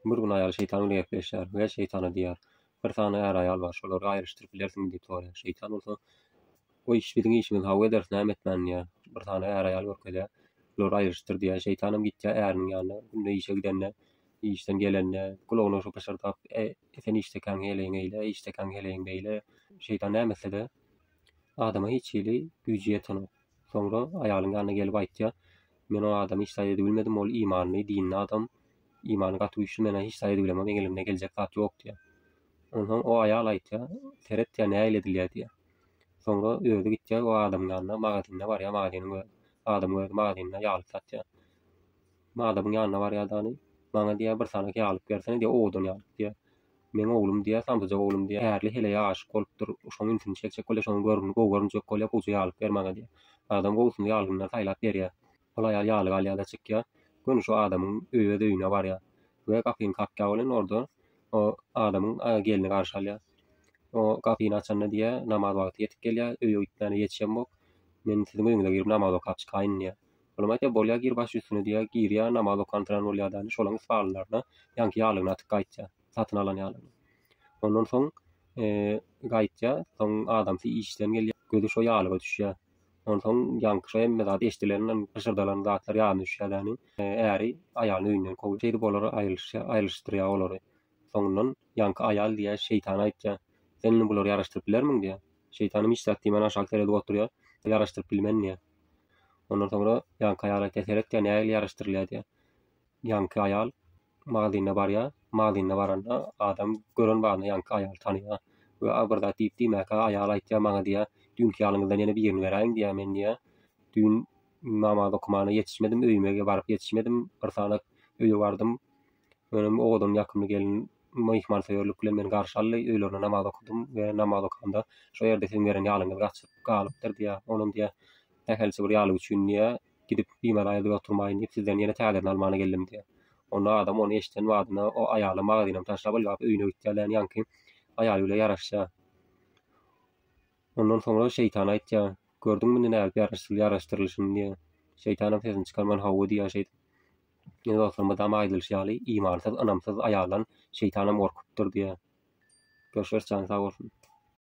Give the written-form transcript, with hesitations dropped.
Bir gün aýaly şeýtan bilen gepleşýär we şeýtana diýýär, Bir sany är-aýal bar, şolary aýryşdyryp bilersiňmi diýip soraýar. Şeýtan bolsa, O iş biziň işimiz, hawa ederis, näme etmän diýýär. Bir sany är-aýal görkezýär, Bulary aýryşdyr diýýär. Şeýtanam gitýär äriniň ýanyna, günde işe gidende, işden gelende, gulagyna şo pyşyrdap, E, sen işdekäň heleýiň eýle, işdekäň heleýiň beýle. Şeýtan näme etse-de, adama hiç hili güýji ýetenok. Soňra aýalyň ýanyna gelip aýtýar, Men o adamy hiç zat edibilmedim, ol imanly, dinli adam, imany gaty güýçli, men-ä hiç zat edibilemok, meň elimden geljek zat ýok diýýär. Onsoň o aýal aýtýar, seret diýýär, nähili edilýär diýýär. Soňra özi gitýär o adamyň ýanyna, magazyna barýar, magazynyň özi, adamyň özi magazynda ýaglyk satýar. Adamyň ýanyna barýar dany, maňa diýýär, bir sany ýaglyk bersene diýýär, owadan ýaglyk diýýär. Meň oglum diýýär, samsyjak oglum diýýär, ärli heleýe aşyk bolupdyr, şoň ünsüni çekjek bolýar, şonuň görgüni gowy görünjek bolýar, gowja ýaglyk ber maňa diýýär. Adam gowusyny ýaglygyndan saýlap berýär. Ol aýal ýaglyk alýar-da çykýar, göni şo adamyň öz öýüne barýar we gapyny kakýar welin orda o adamyň gelni garşy alýar. O gapyny açanda diýýär, namaz wagty ýetip gelýär, öýe gitmäne ýetişemok, men siziň öýüňize girip namaz okap çykaýyn diýýär. Olam aýtýar, bolýar gir baş üstüne diýýär, girýär, namaz okan syran bolýar-da, şolaň ispalylaryna ýaňky ýaglygyny atyp gaýtýar. Satyn alan ýaly. Ondan soň gaýtýar, soň adamsy işden gelýär, gözi şo ýalyga düşýär. Onsoň ýaňky şo hemme zat eşdilen, pyşyrdalan zatlar ýadyna düşýär däni. Äri aýalyny öýünden kowýar. Şeýdip olar aýrylyşýar, aýrylyşdyrýar olary. Soňundan ýaňky aýal diýýär, şeýtana aýtýar, Sen indi bulary ýaraşdyryp bilermiň diýýär. Şeýtanam hiç zat diýmän aşak seredip oturýar. Ýaraşdyryp bilmen diýýär. Ondan soňra ýaňky aýal aýtýar, seret diýýär, nähili ýaraşdyrylýar diýýär. Ýaňky aýal magazyna barýar. Magazyna baranda adam gören badyna ýaňky aýaly tanaýar we bir zat diýip diýmäkä aýal aýtýar maňa diýýär, düýnki ýalyňyzdan ýene birini beräýiň diýýär men diýýär. Düýn namaz okamana ýetişmedim, öýüme baryp ýetişmedim. Bir sanak öýe bardym. Menem owadan ýakymly gelin myhmansöýerlik bilen meni garşy aldy. Öýlerinde namaz okadym we namaz okamda şo ýerde siziň beren ýalyňyz gaçyp galypdyr diýýär. Onam diýýär, sähelçe bir ýalyk üçin diýýär, Gidip bimaza edip oturmaýyn diýip, sizden ýene täzesini almana geldim diýýär. Onda adam ony eşiden badyna o aýaly magazynam taşlap ylgap öýüne gitýär däni ýaňky aýaly bile ýaraşýar. Ondan soňra şeýtana aýtýar, Gördüňmi indi nädip ýaraşdyrylyşyny diýýär. Şeýtanam sesini çykarman hawa diýýär şeýdip. Ine dostlar mydama aýdylyşy ýaly imansyz ynamsyz aýaldan şeýtanam gorkupdyr diýýär. Görüşeris janyň sag bolsun.